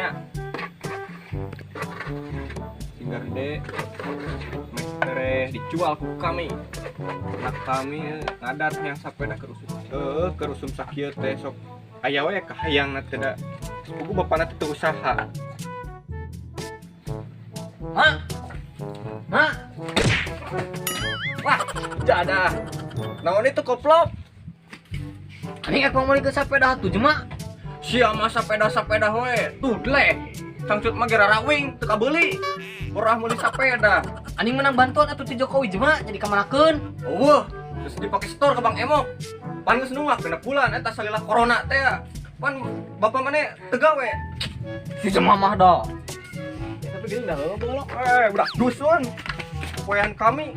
nya. Sing gede meh dijual ku kami. Anak kami ngadat yang sapeda keur usum. Heuh, keur usum sakieu teh sok aya we kahayangna teh da. Sepugu bapana teh teu usaha. Mak. Mak. Wah, jadah. Naon itu koplok? Ani aku mau ke sepeda tuh jema. Sia mah sepeda-sepeda we. Tuh dleh. Cangcut mah ge rarawing teu kabeuli. Urah meuli sepeda. Ani menang bantuan atuh ti Jokowi jema jadi kamanakeun. Eueuh, terus dipake store ke Bang Emok. Pan geus nungak genep bulan eta salila corona teh. Pan bapak maneh teu gawe. Si jema mah da. Ya, tapi gini dah heueuh bolok. Budak dusun. Poean kami.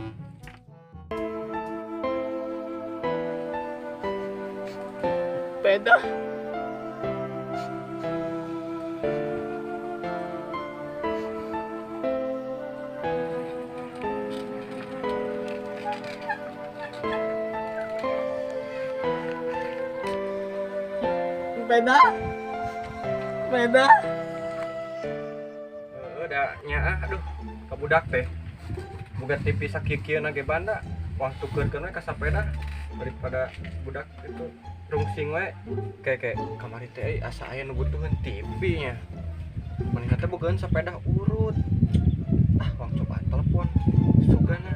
Beda. Beda. Beda. Heeh, da nya aduh, kabudak teh. Boga TV sakieu-kieuna ge banda, wah tukeurkeun we ka sapeda daripada budak itu rungsing we. Kayak kamari teh euy asa aya nu butuheun TV nya. Manehna teh bogaeun sapeda urut. Ah, wang coba telepon sugana.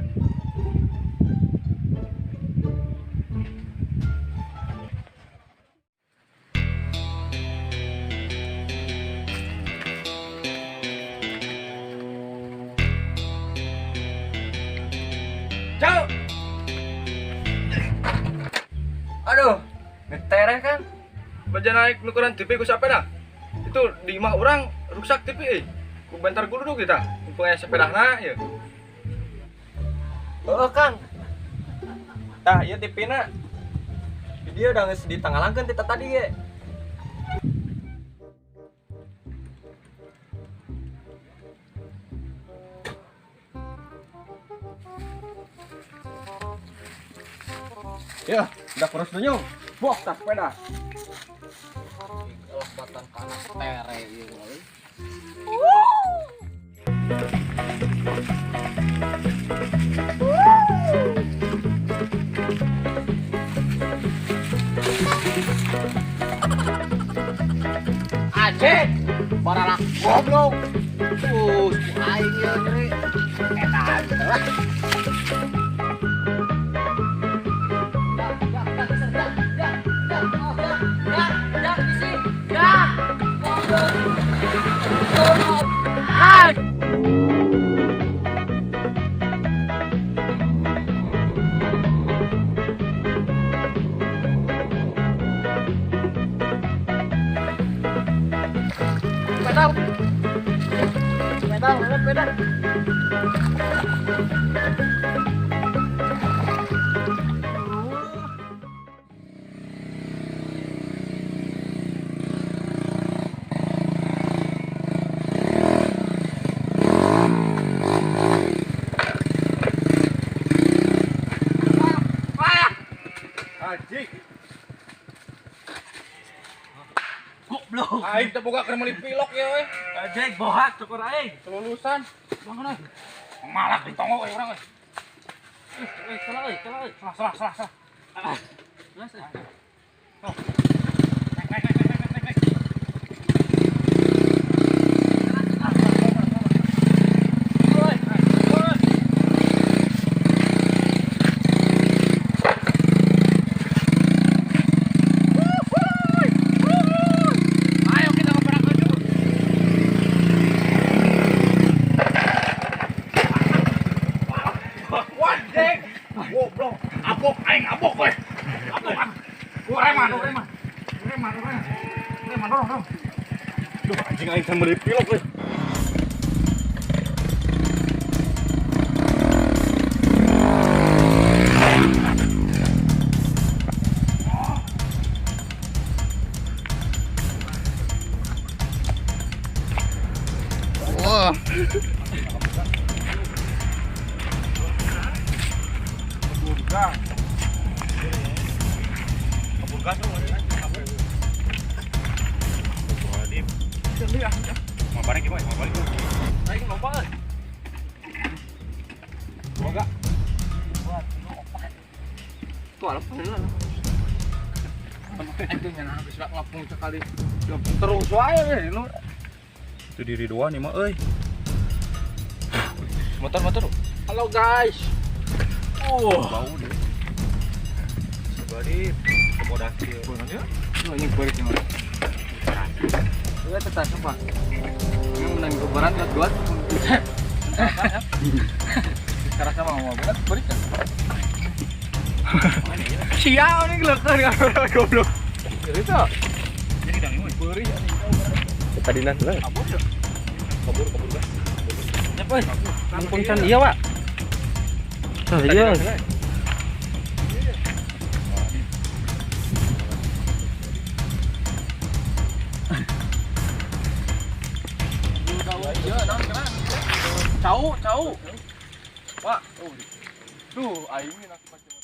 Ciao. Aduh, ngetereh kan? Baja naik nukeran TV ku sepeda. Itu di imah urang rusak TV euy. Ku bentar guludug kita. Mumpung aya sepedana ieu. Heeh, Kang. Tah, ieu TV-na. Di dieu udah geus ditangalangkeun ti tadi ge. Ya, udah kurus senyum. Bok tas sepeda. Ikhlas batan kana tere ieu euy. Anjing, baralak goblok. Terus aing ieu nyeri. Eta aja lah. Pedal, pedal. Anjing. Goblok. Aing teh boga keur meuli pilok ya we. Anjing bohak cukur aing. Kelulusan. Bangun euy. Malak ditongok euy urang euy. Eh, salah euy, salah euy. Salah salah salah. Ah. Geus. Oh. Naik naik naik naik naik naik. Ayo kita ngeperak dulu. Wajeng. Goblok. Abok aing abok we. Abok. Reman, reman. Reman, reman. Reman dorong, dorong. Duh, anjing aing can meuli pilok euy. Wah. Kabur gas dong. Mau balik gimana? Mau balik. Aing loba euy. Boga. Tuh alep heula lah. Itu nya habis ngapung sekali. Ngapung terus wae lu. Itu diri dua nih mah euy. Motor-motor. Halo guys. Bau deh. Sebari kebodak ieu. Lu ini balik gimana? Lu tetap apa? Ini menang kebaran buat buat. Sekarang sama mau berat balik kan? Sia ini geleukeun goblok. Jadi tuh. Jadi dang ini. Beri Tadinan heula. kabur ya. Kabur kabur lah. Nyapa? Mumpung can iya, Pak. Tah iya. Cau, cau. Wah, tuh aing nak macam.